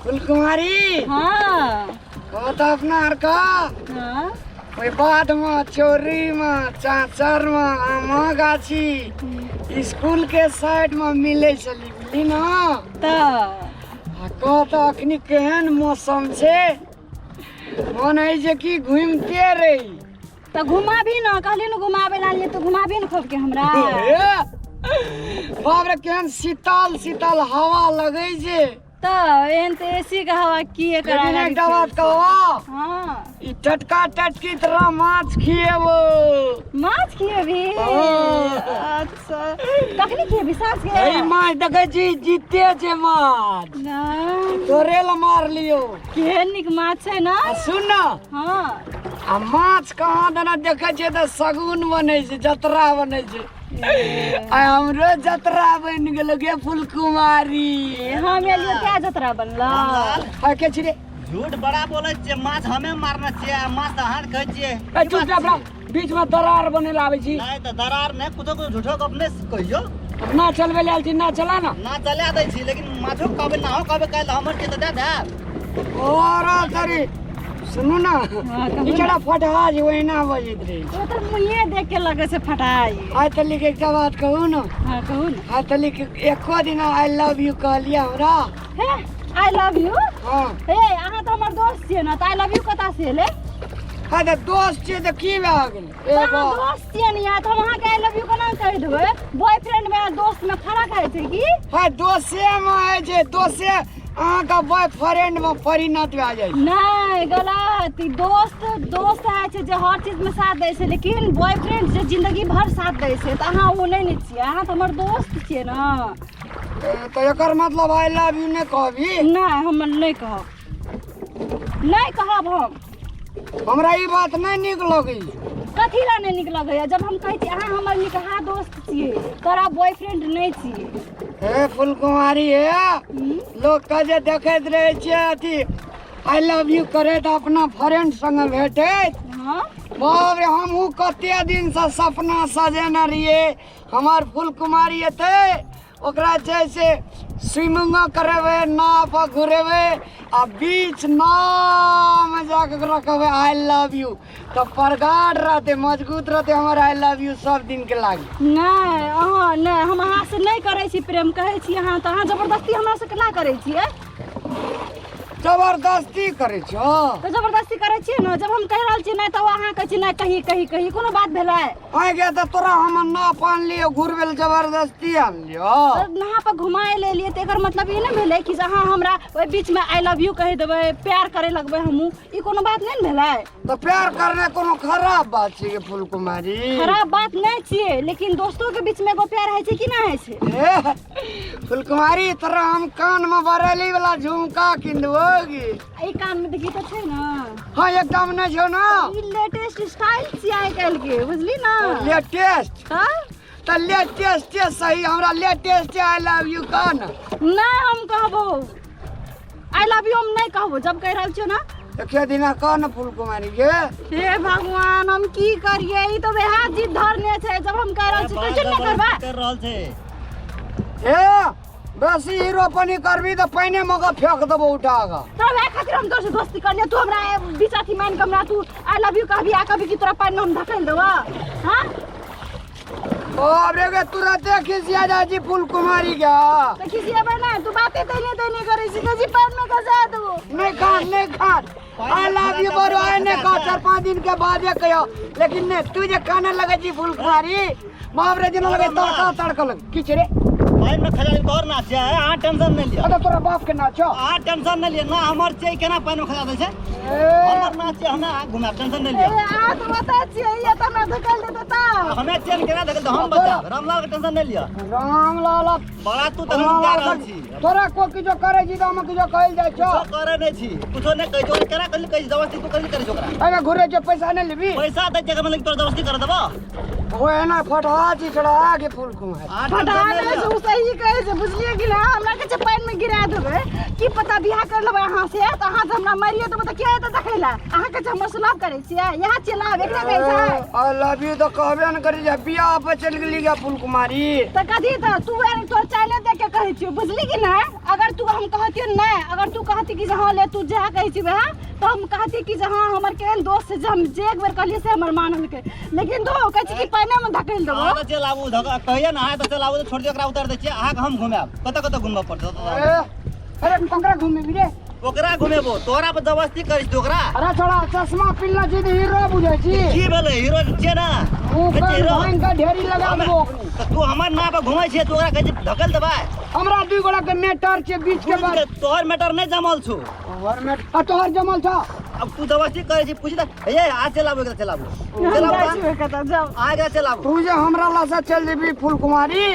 फुलकुमारी। हाँ। कह तऽ अपना आर का। हाँ। ओहि बाध में, चोरी में, चाचर में, आमा गाछी, स्कूल के साइड में मिले छली, बुझली ना? तऽ आ कह तऽ अखनी केहन मौसम छै, मन है जे कि घूमते रही। तऽ घुमाबी न, कहली न घुमाबे ला लिए, तऽ घुमाबी न खूब के हमरा। ए, बाप रे, केहन शीतल शीतल हवा लगै छै। तऽ एहन तऽ एसी के हवा की एकर लेकिन आगाँ एकटा बात कहबो? हाँ। ई टटका टटकी तोरा माछ खिएबो। माछ खिएबी? हाँ। अच्छा, कखनी खिएबी? साँझ के? एहि माछ देखै छी, जीते छै माछ। ना। तोरे लए मारलियो। केहन नीक माछ छै ना। आ सुन ना। हाँ। आ माछ कहाँ दना देखै छियै तऽ शगुन बनै छै, जतरा बनै छै। आइ हमरो जतरा बनि गेलो गे फुलकुमारी। हम एलियो क्या जतरा बनलो? आ के छी रे? झूठ बड़ा बोलै छियै। माछ हमे मारने छियै आ माछ तऽ अहाँ कहै छियै। ए, चुप जा बड़ा, बीच में दरार बने ला आबै छी। नहि तऽ दरार नहि, कुछो कुछो झूठो गप नहि कहियौ। ना चलबै ले आयल छी, ना चला ना। ना चला दै छी, लेकिन माछो कहबै, नाहो कहबै काल्हि हमर के तऽ दए देब। और तरी सुनू ना। हाँ, कहू। ई छड़ा फटहा जे ओहिना बजैत रहै छै। ओ तऽ मुँहे देख के लगै छै फटाई। आइ तलिक एकटा बात कहू ने? हाँ, कहू ने। आइ तलिक एको दिन I love you कहलियै हमरा? हे, I love you? हाँ। हे, अहाँ तऽ हमर दोस्त छियै ने, तऽ I love you कतऽ से एलै? हाँ, तऽ दोस्त छियै तऽ की भए गेलै? तऽ अहाँ दोस्त छियै ने यार, तऽ हम अहाँके I love you केना कहि देबै? बॉयफ्रेंड में आ दोस्त में फरक होइ छै की? हाँ, दोसे में होइ छै, दोसे अहाँके बॉयफ्रेंड में परिणत भए जाइ छै। नहि, गलत। ई दोस्त दोस्त होइ छै जे हर चीज में साथ दै छै, लेकिन बॉयफ्रेंड जे जिंदगी भर साथ दै छै, तऽ अहाँ ओ नहि ने छियै। अहाँ तऽ हमर दोस्त छियै ने। तऽ एकर मतलब I love you नहि कहबी? नहि, हम नहि कहब, नहि कहब हम। हमरा ई बात नहि नीक लगैए। कथी ला नहि नीक लगैए? जब हम कहै छी अहाँ हमर निकहा दोस्त छियै, तोरा बॉयफ्रेंड नहि छियै। हे फुलकुमारी, हे। लोक के जे देखैत रहै छियै अथी I love you करैत अपना फ्रेंड संगे भेटैत। हाँ। बाप रे, हमहूँ कते दिनसँ सपना सजेने रहियै, हमर फुलकुमारी एतै, ओकरा जे से स्विमिंगो करेबै, नाव पर घुरेबै आ बीच नावमे जाके ओकरा कहबै I love you, तऽ प्रगाढ़ रहतै, मजबूत रहतै हमर I love you सब दिनके लागी। नहि, अहाँ नहि, हम अहाँसँ नहि करै छी प्रेम। कहै छी अहाँ तऽ अहाँ जबरदस्ती हमरा से केना करै छियै? जबरदस्ती करै छौ? तऽ जबरदस्ती करै छियै ने। जब हम कहि रहल छियै नहि, तऽ अहाँ कहै छियै नहि, कही कही कही। कोनो बात भेलै? आइ गे, तऽ तोरा हम नाव आनलियौ घुरबै लए, जबरदस्ती आनलियौ? तऽ नहा पर घुमाए लेलियै तऽ एकर मतलब ई नहि भेलै कि जे अहाँ हमरा ओहि बीचमे I love you कहि देबै, प्यार करे लगबै हमहूँ। ई कोनो बात नहि ने भेलै। तऽ प्यार करनाइ कोनो खराब बात छै गे फुलकुमारी? खराब बात नहि छियै, लेकिन दोस्तो के बीचमे एगो प्यार होइ छै कि नहि होइ छै? ए फुलकुमारी, तोरा हम कान में बरेली वाला झुमका किन देबोगी। एहि कान में देखी तऽ छै ने। हाँ, एकदम नहि छौ ना। ई लेटेस्ट स्टाइल छियै आइ काल्हि के, बुझली ना? लेटेस्ट? तऽ। तऽ लेटेस्ट सही, हमरा लेटेस्ट I love you कह ना। नहि, हम कहबो I love you? हम नहि कहबो, जब कहि रहल छियौ ना। एके दिना कह ना फुलकुमारी गे। हे भगवान, हम की करिए? ई तऽ वएह जिद धरने छै। जब हम कहि रहल छी तऽ नहि करबै? कर रहल छै। ए, बेसी हीरोपनी करबी तऽ पानि मे कऽ फेंक देबो उठा कऽ। तोरा वएह खातिर हम तोर से दोस्ती करने। तू हमरा बीच अथी मान के हमरा तू I love you कहबी आ कभी कि तोरा पानि में हम धकेल देबो? हाँ। बाप रे गे, तुरते खिसिया जाइ छी फुलकुमारी के। तऽ खिसिएबै नहि? तू बाते तैने तैने करै छी, कहै छी पानि में खसा देबो। नहि खा, नहि खा, I love you बरो आइ नहि खा, 4-5 दिन के बादे कहियो, लेकिन नहि तू जे काने लगै छी फुलकुमारी, बाप रे, जेना लगै तड़का तड़का लग की छै रे। पानि में खसा देब तोहर नाच छै। अहाँ टेंशन नहि लिअ। अरे, तोरा बाप के नाच छौ? अहाँ टेंशन नहि लिअ ना, हमर छै, केना पानि में खसा दै छै? ए, हमर नाच छै, हमे अहाँ घुमायब, टेंशन नहि ए, लिअ। अहाँ तऽ बता छियै, ये तऽ हमरा धकेल देतै तऽ। हमे छियै ने, केना धकेल? हम बचाब, रामलाल के टेंशन नहि लिअ। रामलाल। बड़ा तू तखन जा रहल छी। तोरा को किछो करै छी तऽ हम किछो कहल जाइ छौ? कुछो करे नहि छी, कुछो नहि कहै छी। केना कहली कहै छी जबरदस्ती तू कहली करै छी ओकरा? एहिमे घुरै छै, पैसा नहि लेबी? पैसा दै छै मतलब तोरा जबरदस्ती कर देबो? ओ एना फटहा छी छड़ा के फुलकुमारी। अहाँ फटा टेंशन नहि नहि लिअ। छै, ओ सही कहै छै, बुझलियै कि ना? हमरा कहै छै पानि में गिरा देबै, की पता बियाह कर लेबै अहाँ से तऽ अहाँ से हमरा मारियो देबै तऽ के एतै देखै लए? अहाँ कहै छै हमर से लव करै छियै, इएह छियै लव, एकरे कहै छै। I love you तऽ कहबे ने करी जे बियाह पर चलि गेली गे फूल कुमारी। तऽ कथी तऽ तू एहन तोर चाइले देख के कहै छियौ, बुझली कि नहि? अगर तू हम कहतियौ नहि, अगर तू कहती कि जे हँ ले तू जएह कहै छी वएह, तऽ हम कहती कि जे हँ हमर केहन दोस्त छै जे हम जे एक बेर कहलियै से हमर मानलकै। लेकिन तू कहै छी कि पानिमे धकेल देबौ। अहाँ तऽ चलि आबू, कहियै ने अहाँ तऽ चलि आबू तऽ छोड़ि दियौ, ओकरा उतारि दै छियै, अहाँके हम घुमायब। कतऽ कतऽ घुमबऽ पड़तौ? अरे अरे ककरा घुमेबी रे? ओकरा घुमेबो, तोरा पर जबरदस्ती करै छी ओकरा। अरे छोड़ा, चश्मा पिन्हला छी तऽ हीरो बुझै छी। की भेलै, हीरो छियै ने? मुँह कहै पर छियै हीरो। भांग के ढेरी लगा देबो ओकनी। तऽ तू हमर नाव पर घुमै छियै, तू ओकरा कहै छी धकेल देबै? हमरा दुई गोड़ा के मेटर छै बीच के बात। तोहर मेटर नहि जमल छौ। तोहर मेटर आ तोहर जमल छौ। अब तू जबरदस्ती करै छी, पूछि तऽ हे आज चलाबू, एकरा चलाबू। हम चलाबू जाइ तऽ? छी ओहि कतऽ, जाउ। आ एकरा चलाबू। तू जे हमरा लग से चलि जेबी फूल कुमारी,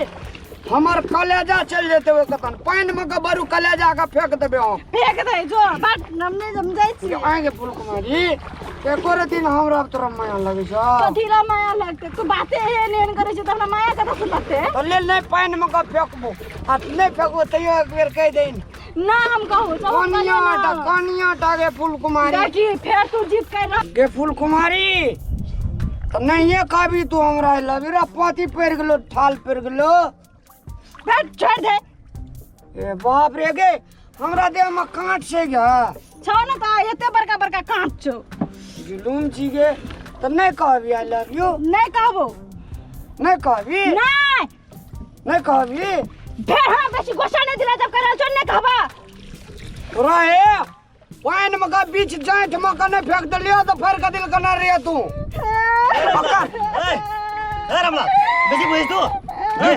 हमर कलेजा चलि जेतै ओहि कतन पानि मे के बरू कलेजा के फेंक देबै हम। फेंक दे जो बाट, हम नहि हम जाइ छी। आएंगे फूल कुमारी, एको दिन हमरा तोरा माया लगै छौ। कथी ला माया लगतै? तू बाते एहन एहन करै छै तऽ हमरा माया कतऽ से लगतै? तऽ ले नहि पानि मे के फेंकबो, आ नहि फेंकबो तैयो एक बेर कहि दही। ना हम कहू, चल हम कनिया कहलियै टा ना। कनिया टा गे फूल कुमारी। देखी फेर तू जीत कर रह। गे फूल कुमारी, तऽ नहिये कहबी तू हमरा लव रे, पाती पड़ि गेलो, ठाल पड़ि गेलो। फेर छोड़ दे। ए बाप रे गे, हमरा देह में कांट छै गे। छौ ने तऽ एते बड़का बड़का कांट छौ। जुलूम छी गे, तऽ नहि कहबी I love you? नहि कहबो। नहि कहबी? नहि। नहि कहबी? फेर हमरा बेसी गुस्सा नहि दिला जब कह रहल छौ नहि कहबा। तोरा हे पानि में का बीच जाँठ में का नहीं फेंक देलियो तो फेर का दिल कना रही तू। ए ए रामलाल, बेसी बुझै तू? ए,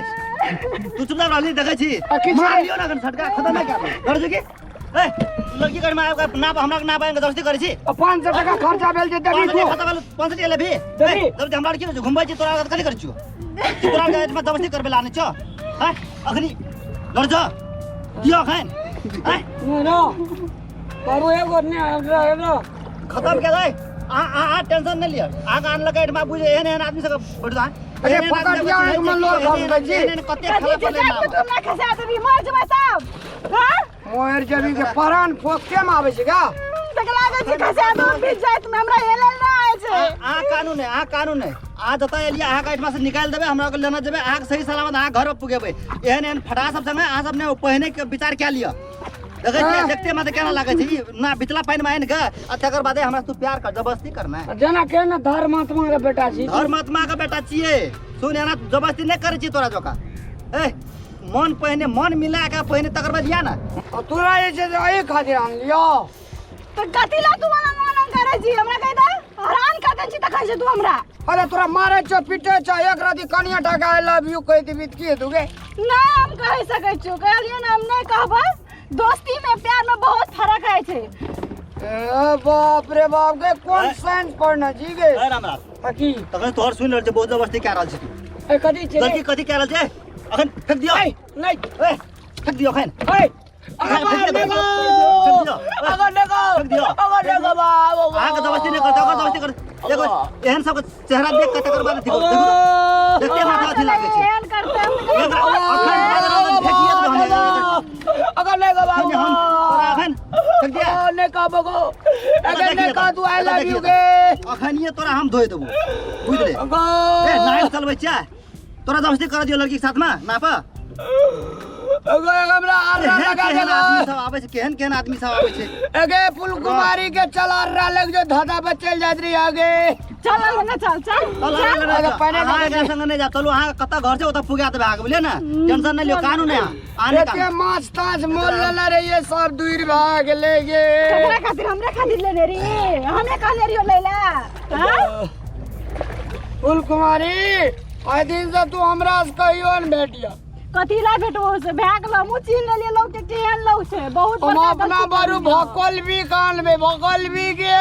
तू चुपचाप रहली देखै छी। आ किछु मार नहि। लियो ना कन सटका खतम नहीं कर। घर जे की? ए, लड़की घर में आबि कऽ नाप, हमरा नाप आबि कऽ दोस्ती करै छी। आ 500 टका खर्चा भेल जे देबी 500 तू। खर्चा भेल, 500 टका लेबही? देबही। ए, जब हमरा की घुमबै छी तोरा कथी करै छियौ? तोरा के एहिमे जबरदस्ती करबै ला आनै छौ? हैं? अखनी लड़ जा। दियौ अखन। हैं? नहि रो। बाबू एगो नहि, एगो, एगो। खतम के दे। आ आ आ टेंशन नहीं लिअ। आग आन लगे एहिठमा बुझ एहन एहन आदमी सब बैठ जा। अरे पकड़िया एक में लोर खस दै छी। कते कथी खराब छै भेलै जाके नाम। तू हमरा खसा देबी, मर जेबै तब। हाँ? मोहर जबी के परान फोकते में आबै छै का? तक लागै छै खसा देबो बीच जाइत में, हमरा हेलल नहि आबै छै। अहाँ कानून है, अहाँ कानून है। अहाँ जतऽ एलियै अहाँके एहिठमा से निकालि देबै, हमरा लेने जेबै, अहाँके सही सलामत अहाँ घर पर पुगेबै। एहन एहन फटा सब संगे अहाँ सब ने पहिने के विचार कए लिअ। देखै छियै, हाँ। देखते माते केना लागै छै ई ना बिचला पानि मे आनि कऽ आ तकर बादे हमरा तू प्यार कर, जबरदस्ती करना है। जेना के ने धर्मात्मा के बेटा छी। धर्मात्मा के बेटा छियै। सुन, एना जबरदस्ती नहि करै छियै तोरा जकाँ। ए मन पहिने मन मिला के पहिने तकर बाद या ना। आ तोरा जे छै से एहि खातिर आनलियौ। तऽ कथी ला तू मना मना करै छी हमरा? कहि दे, हरान कर दै छी तखन से तू हमरा। अरे तोरा मारै छौ, पीटै छौ, एक राति कनिया टाका I love you कहि देबी तऽ की हेतौ गे? नहि हम कहि सकै छियौ, कहलियै ने हम नहि कहबै। दोस्ती में प्यार में बहुत फर्क होइ छै। ए बाप रे बाप गे, कोन ए? साइंस पढ़ने छी गे? ए रामलाल। आ की? तखन तोहर सुनि रहल छै, बहुत जबरदस्ती कए रहल छी तू। ए कथी छै रे? लड़की कथी कए रहल छै? अखन फेंक दियौ। ए, नहि। ए, फेंक दियौ अखन। ए, अखन अगर फेंक दियौ। देखो, फेंक दियौ। अगर देखो, फेंक दियौ। अगर देखो बाप, अहाँके जबरदस्ती नहि करतै, ओकर जबरदस्ती करतै। देखो, एहन सबके चेहरा देख कऽ तकर बाद अथी करू। देखू तऽ, देखते माथा अथी लागै छै। एहन करतै हम तऽ एकरा अखन फेंकिए देबै हम। अगर देखो बाप, अखन हम तोरा अखन फेंक दिया। अगर नहीं कहबो गो, अगर नहीं कह तू I love you गे। अखन ये तोरा हम धोइ देबो, बुझले? ए नाव चलबै छियै, तोरा जबरदस्ती कर दियो लड़की के साथ में नाप। अगर हमरा आर्रा केहन लगा केहन आदमी देगा। सब आबै छै, केहन केहन आदमी सब आबै छै। अगे फूल कुमारी के चल आर्रा लग जो धाधा पर चल जात रही आगे। चल ना, चल चल चल, चल। अहाँ अरे पहिने अहाँ एकरा संगे नहि जायब। चलू, अहाँ कतऽ घर छै ओतऽ पुगा देबै अहाँके, बुझलियै ने? टेंशन नहि लियौ, कानून है आने एते कानून। माछ ताछ मोल लेले रहिए, सब दूर भए गेलै गे। ककरा खातिर? हमरे खातिर लेने रही, हमे कहने रहियो लै ला। हाँ? फूल कुमारी, आइ दिन से तू हमरा से कहियो ने भेटिया। कथी ला भेटबो से? भए गेल, हमहूँ चिन्ह लेलियै लोग के केहन लोग छै। बहुत हम बड़का अपना गलती बरू करलियै। भकल भी कान में भकल भी गे।